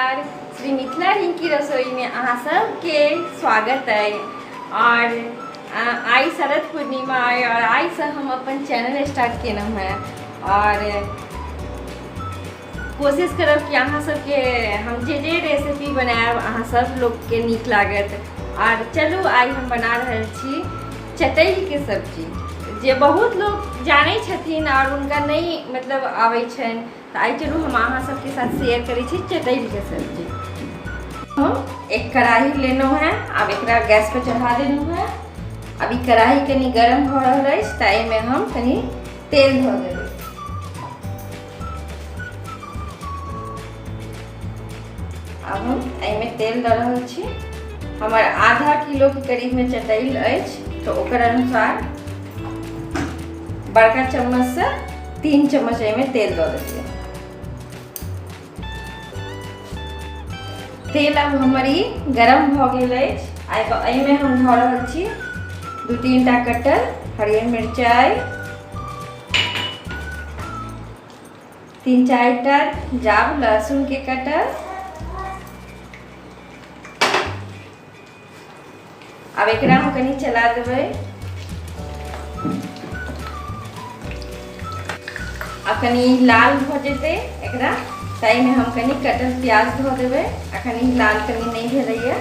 नमस्कार। श्री मिथिला रिंकी रसोई में अहाँ सबके स्वागत है। और आई शरद पूर्णिमा है और आई से हम अपन चैनल स्टार्ट केलहुँ हैं और कोशिश करब कि अहाँ सबके हम जे जे रेसिपी बनायब अहाँ सब लोगके नीक लागत। और चलू आइ हम बना रहल छी चटैलके सब्जी, जे बहुत लोग जानै छथिन और हुनका नहीं मतलब आबै छनि, तऽ आइ चलू हम अहाँ सबके साथ शेयर करै छी चटैलके सब्जी। हम एक कढ़ाई लेलहुँ हेँ, आब एकरा गैस पर चढ़ा देलहुँ हेँ। अब ई कढ़ाई कनि गरम भऽ रहल अछि तऽ एहिमे हम कनि तेल धऽ देबै। आब हम एहिमे तेल दऽ रहल छी। हमर आधा किलोके करीबमे चटैल अछि तऽ ओकर अनुसार बड़का चम्मचसँ 3 चम्मच एहिमे तेल दऽ देलियै। तेल आब हमर ई गरम भऽ गेल अछि। आब एहिमे हम धऽ रहल छी 2-3 टा कटल हरियर मिरचाइ, 3-4 टा जाब लहसुन के कटल। आब एकरा हम कनि चला देबै। आब कनि लाल भऽ जेतै एकरा, ताहिमे हम कनि कटल प्याज धऽ देबै। अखन ई लाल कनि नहि भेलैए।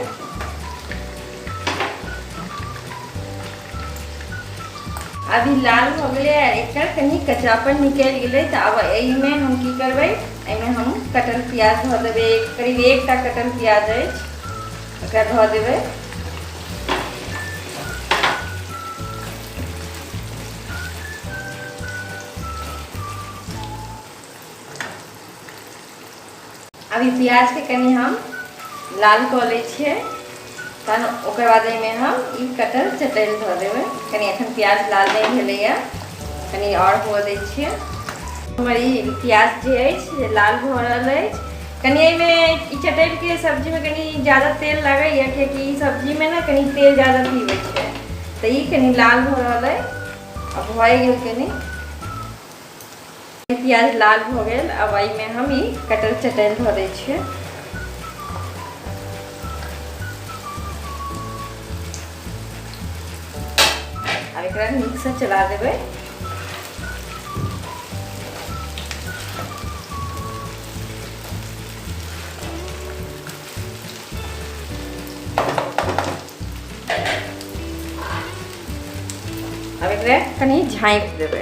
अभी लाल भऽ गेलै आ एकर कनि कच्चापन निकलि गेलै, तऽ आब एहिमे हम की करबै, एहिमे हम कटल प्याज धऽ देबै। करीब 1टा कटल प्याज अछि, एकरा धऽ देबै। अभी प्याजके कनि हम लाल कऽ लै छियै, तहन ओकर बाद एहिमे हम ई कटल चटैल धऽ देबै। कनि एखन प्याज लाल नहि भेलैए, कनि आओर हुअ दै छियै। हमर ई प्याज जे अछि से लाल भऽ रहल अछि। कनि एहिमे ई चटैलके सब्जीमे कनि ज्यादा तेल लागैए, कियाकि ई सब्जीमे ने कनि तेल ज्यादा पीबै छै, तऽ ई कनि लाल भऽ रहल अइ। आब भए गेल, कनि प्याज लाल भऽ गेल। आब एहिमे हम ई कटल चटैल धऽ दै छियै। आब एकरा नीकसँ चला देबै। आब एकरा कनि झाँपि देबै।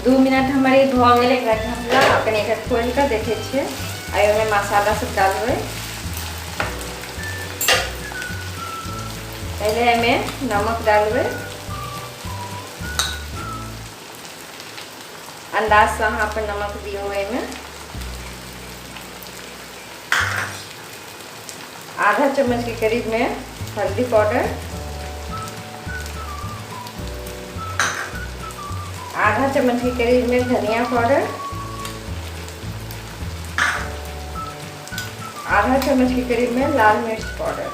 2 मिनट हमर ई भऽ गेल एकरा झँपला। आब कनि एकरा खोलि कऽ देखै छियै। आ ओहिमे मसाला सब डालबै। पहिले एहिमे नमक डालबै अन्दाजसँ, अहाँ अपन नमक दियौ एहिमे। आधा चम्मच के करीब में हल्दी पाउडर, आधा चम्मच के करीब में धनिया पाउडर, आधा चम्मच के करीब में लाल मिर्च पाउडर।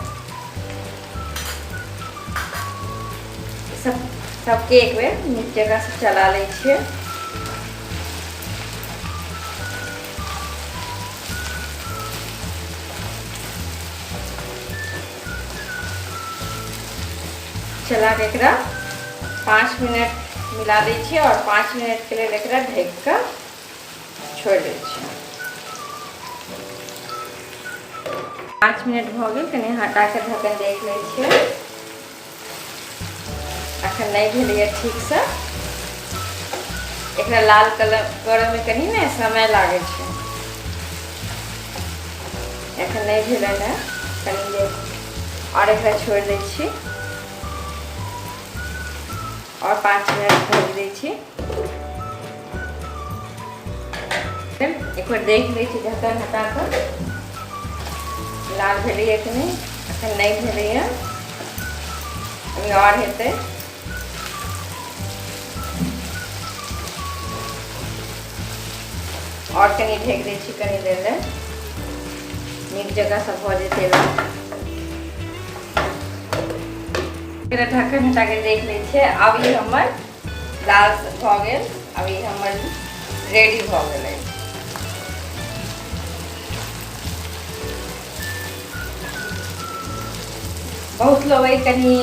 सब सबके एक बेर नीक जगह से चला लै छियै। चला के एकरा 5 मिनट मिला दै छियै और 5 मिनट के लेल एकरा ढकि कऽ छोड़ि दै छियै। 5 मिनट भऽ गेल, कनि हटा कऽ ढक्कन देख लै छियै। अखन नहि भेलैए ठीकसँ, एकरा लाल कलर करऽमे कनि ने समय लागै छै। एखन नहि भेलै हँ, कनि देर आओर एकरा छोड़ि दै छी आओर 5 मिनट ढकि दै छी। एक बेर देख लै छी ढक्कन हटा कऽ लाल भेलैए कि नहि। एखन नहि भेलैए, अभी आओर हेतै। आओर कनि ढकि दै छी कनि देर लए, नीक जकाँ भऽ जेतै लाल। एकरा ढक्कन हटा के देख लै छियै। आब ई हमर लाल भऽ गेल, आब ई हमर रेडी भऽ गेलै। बहुत लोग एहि कनि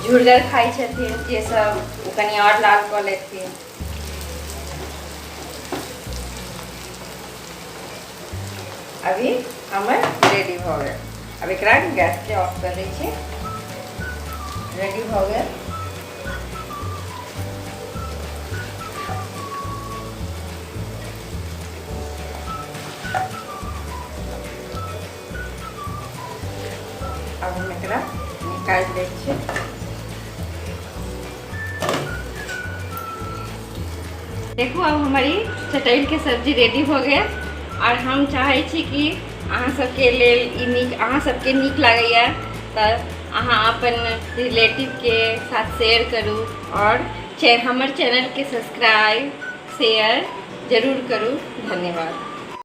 झुरगर खाइ छथिन, जे सब ओ कनि आओर लाल कऽ लेथिन। अभी हमर रेडी भऽ गेल। अब एकरा गैस के ऑफ कर दै छी। रेडी भऽ गेल। आब हम एकरा निकालि दै छी। देखू, अब हमर ई चटैलके सब्जी रेडी भऽ गेल। आओर हम चाहै छी कि अहाँ सबके लेल ई नीक, अहाँ सबके नीक लागैए तऽ अहाँ अपन रिलेटिवके साथ शेयर करू आओर हमर चैनलके सब्सक्राइब शेयर जरूर करू। धन्यवाद।